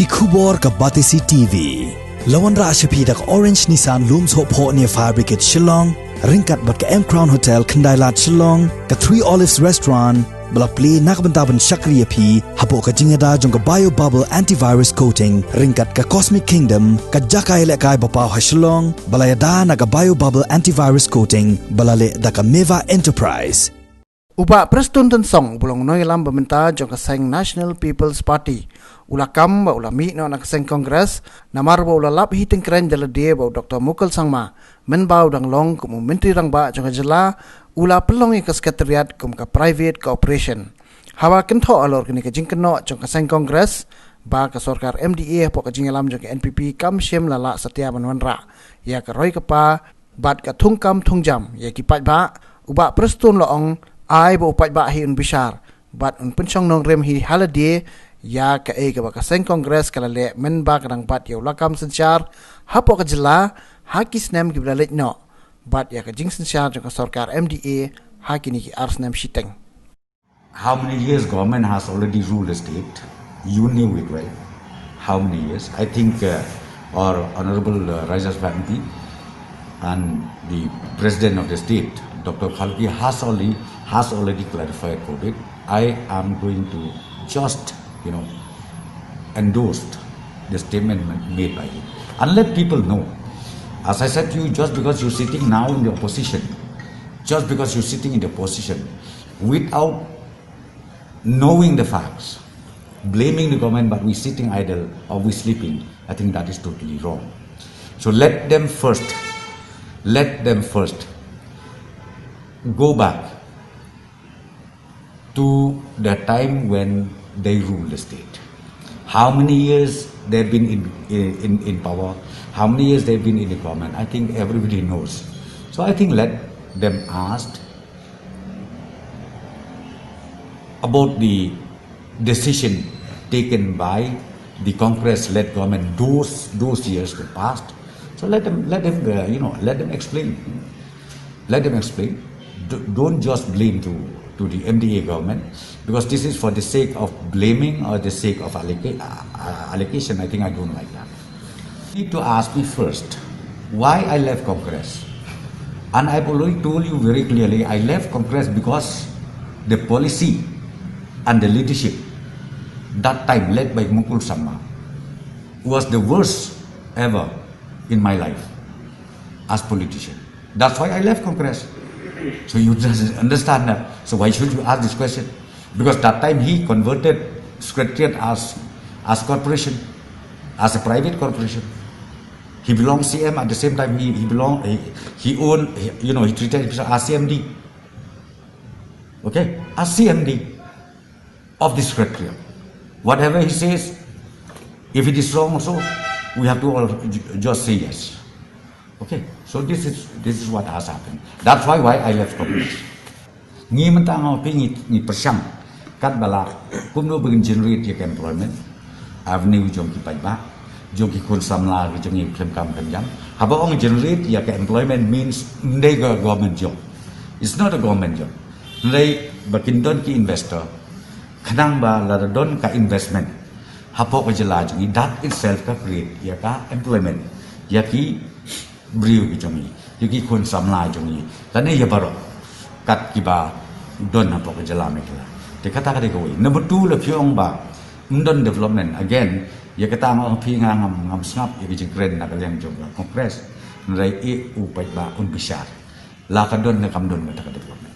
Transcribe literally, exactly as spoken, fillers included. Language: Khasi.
Ki khubor ka Batesi T V. La wanrah sha phi da ka Orange Nissan Lum Sohphoh near Fire Brigade Shillong, ryngkat bad ka M Crown Hotel Khyndailad Shillong, ka Three Olives Restaurant, ba la plie na ka bynta ban shakri ïa phi hapoh ka jingïada jong ka Bio Bubble Antivirus Coating, ryngkat ka Cosmic Kingdom, ka jaka ïalehkai ba paw ha Shillong, ba la ïada na ka Bio Bubble Antivirus Coating, ba la leh da ka Meva Enterprise. U Bah Prestone Tynsong, uba long u nongïalam ba mynta jong ka seng National People's Party, u la kam ba u la mih noh na ka seng Congress, namar ba u la lap hi tyngkreiñ da lade ba u Doktor Mukul Sangma, mynba u dang long kum u Myntri Rangbah jong ka jylla, u la pynlong ïa ka Secretariat kum ka private corporation. Haba kynthoh halor kane ka jingkynnoh jong ka seng Congress ba ka sorkar M D A hapoh ka jingïalam jong ka N P P kam shym la lah satia ban wanrah ïa ka roi ka pa bad ka thungkam thungjam ïa ki paidbah, u Bah Prestone la ong ai ba u paidbah hi un bishar bad un pynshong nongrim hi ha lade ïa kaei kaba ka seng Congress ka la leh mynba ka dang bat ïa u lakam synshar hapoh ka jylla ha ki snem kiba la leit noh, bad ïa ka jingsynshar jong ka sorkar M D A ha kine ki ar snem shiteng. How many years government has already ruled the state? You knew it well. How many years? I think uh, our Honorable uh, Rajesh Bhattacharya and the President of the state, Doctor Khalkhi, has already has already clarified COVID. I am going to just, you know, endorse the statement made by him and let people know. As I said to you, just because you're sitting now in the opposition, just because you're sitting in the opposition, without knowing the facts, blaming the government, but we sitting idle or we sleeping, I think that is totally wrong. So let them first, let them first go back to the time when they rule the state. How many years they've been in, in, in power, how many years they've been in the government, I think everybody knows. So I think let them ask about the decision taken by the Congress-led government those those years that passed. So let them let them uh, you know let them explain. Let them explain. D- don't just blame to to the M D A government, because this is for the sake of blaming or the sake of allega- uh, allegation. I think I don't like that. You need to ask me first why I left Congress. And I've already told you very clearly, I left Congress because the policy and the leadership that time led by Mukul Sangma was the worst ever in my life as politician. That's why I left Congress. So you just understand that. So why should you ask this question? Because that time he converted secretariat as as corporation, as a private corporation. He belongs C M at the same time he, he belong he, he owned he, you know he treated himself as C M D. Okay, as C M D of the secretariat. Whatever he says, if it is wrong also, we have to all ju- just say yes. Okay, so this is this is what has happened. That's why why I left Congress. Ngi mynta nga phi ngi ngi pyrshang kat bala kumno begin generate ïa ka employment avenue jong ki paidbah jong ki khun samla ki jong ngi khlem kam khlem jam. Haba ong generate ïa ka employment means ndai ka government job. It's not a government job. Ndai ba kin don ki investor khnang ba la don ka investment hapoh ka jylla jong ngi, that itself ka create ïa ka employment ïa ki briew ki jong ngi, ïa ki khun samla jong ngi, lane ïa baroh kat kiba don hapoh ka jylla Meghalaya. Te kata ka dei kawei. Number two, la phi ong ba ym don development. Again, ïa kata nga ong phi nga ngam ngam sngap ïa ka jingkren na ka liang jong ka Congress. Hynrei i u paidbah un bishar la ka don ne kam don kata ka development.